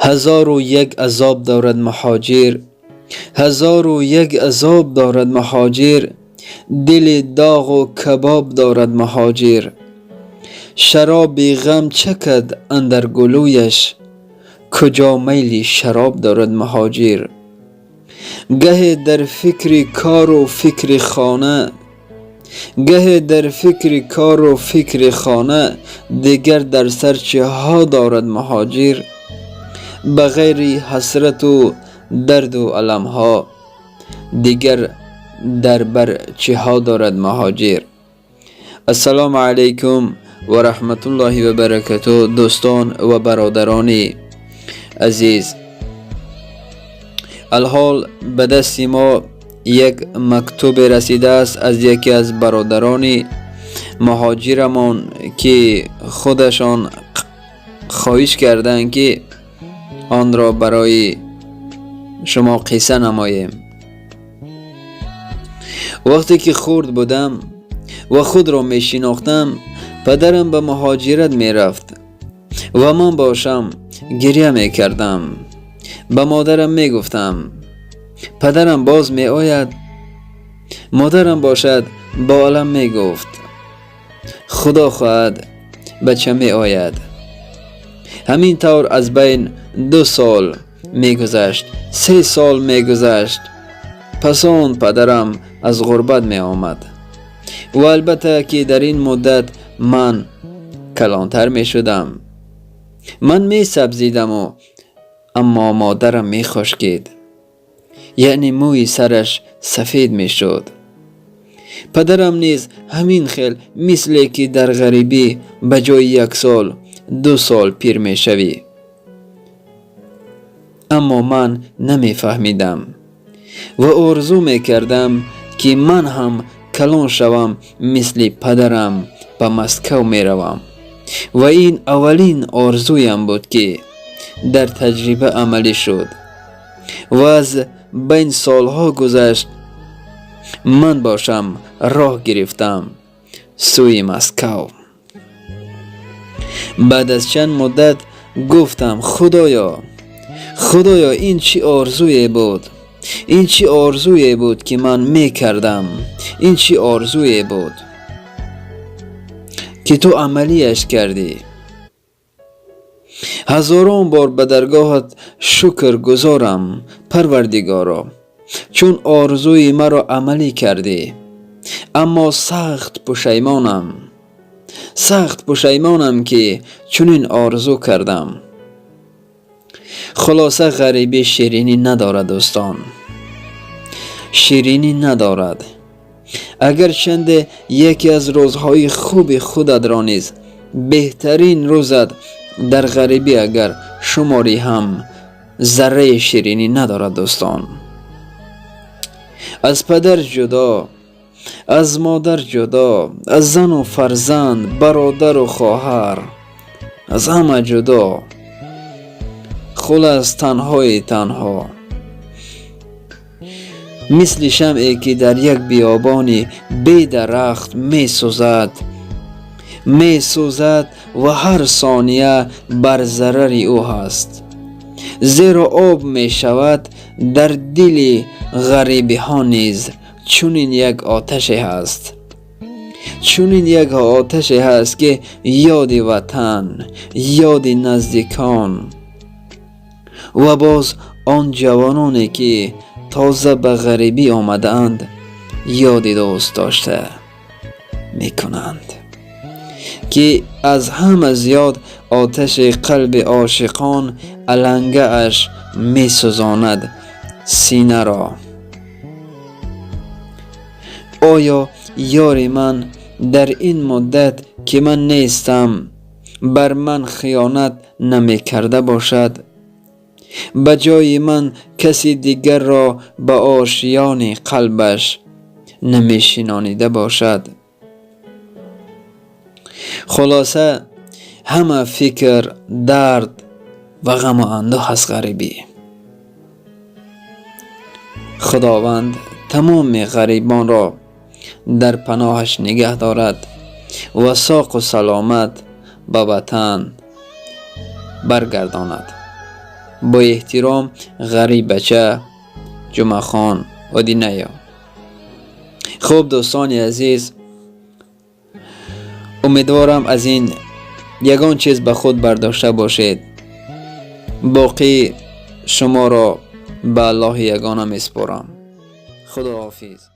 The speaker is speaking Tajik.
Ҳазору як азоб дорад муҳоҷир, ҳазору як азоб дорад муҳоҷир, дили доғу кабоб дорад муҳоҷир. Шароби ғам чакад андар гулӯяш, куҷо майли шароб дорад муҳоҷир. Гаҳе дар фикри кору фикри хона, гаҳе дар фикри кору фикри хона, дигар дар сар чиҳо дорад муҳоҷир? Ба ғайри ҳасрату дарду аламҳо, дигар дар бар чиҳо дорад муҳоҷир? Ассалому алайкум ва раҳматуллоҳи ва баракату, дӯстон ва бародарони азиз. Алҳол ба дасти мо як мактубе расидааст аз яке аз бародарони муҳоҷирамон, ки худашон хоҳиш карданд, ки онро барои шумо қисса намоем. Вақте ки хурд будам ва худро мешинохтам, падарам ба муҳоҷират мерафт ва ман бошам гиря мекардам. Ба модарам мегуфтам: «Падарам боз меояд?» Модарам бошад бо алам мегуфт: «Худо хоҳад, бача, меояд». Ҳамин тавр аз байн 2 сол мегузашт, 3 сол мегузашт. Пас он падарам аз ғурбат меомад ва албатта ки дар ин муддат ман калонтар мешудам. Ман месабзидаму аммо модарам мехушкид, яъне мӯи сараш сафед мешуд. Падарам низ ҳамин хел, мисле ки дар ғарибӣ ба ҷои як сол 2 сол пир мешавӣ. Аммо ман намефаҳмидам ва орзу мекардам, ки ман ҳам калон шавам, мисли падарам ба Москав меравам. Ва ин аввалин орзуям буд, ки дар таҷриба амалӣ шуд. Ва аз байн солҳо гузашт, ман бошам роҳ гирифтам сӯи Москав. Баъд аз чанд муддат гуфтам: «Худоё, Худоё, ин чӣ орзуе буд? Ин чӣ орзуе буд, ки ман мекардам? Ин чӣ орзуе буд, ки ту амалиаш кардӣ? Ҳазорон бор ба даргоҳат шукр гузорам, Парвардигоро, чун орзуи маро амалӣ кардӣ. Аммо сахт пушаймонам, сахт пушаймонам, ки чунин орзу кардам». Хулоса, ғарибӣ ширинӣ надорад, дӯстон, ширинӣ надорад. Агарчанде яке аз рӯзҳои хуби худатро низ, беҳтарин рӯзат дар ғарибӣ агар шуморӣ ҳам, зарраи ширинӣ надорад, дӯстон. Аз падар ҷудо, аз модар ҷудо, аз зану фарзанд, бародару хоҳар, аз ҳама ҷудо. Хулас, танҳои танҳо, мисли шамъе, ки дар як биёбони бедарахт месӯзад, месӯзад ва ҳар сония бар зарари ӯ ҳаст, зеро об мешавад. Дар дили ғарибиҳо низ чунин як оташе ҳаст, чунин як оташе ҳаст, ки ёди ватан, ёди наздикон ва боз он ҷавононе, ки тоза ба ғарибӣ омадаанд, ёди дӯст дошта мекунанд, ки аз ҳама зиёд оташи қалби ошиқон алангааш месӯзонад синаро. Оё ёри ман дар ин муддат, ки ман нестам, бар ман хиёнат намекарда бошад? Ба ҷои ман каси дигарро ба ошиёни қалбаш намешинонида бошад? Хулоса, ҳама фикр, дард ва ғаму андӯҳ аст ғарибӣ. Худованд тамоми ғарибонро дар паноҳаш нигаҳ дорад ва соқу саломат ба ватан баргардонад. Бо эҳтиром, ғариббача Ҷумъахон Одинаев. Хуб, дӯстони азиз, умедворам, аз ин ягон чиз ба худ бардошта бошед. Боқӣ шуморо ба Аллоҳи ягона месупорам. Худоҳофиз.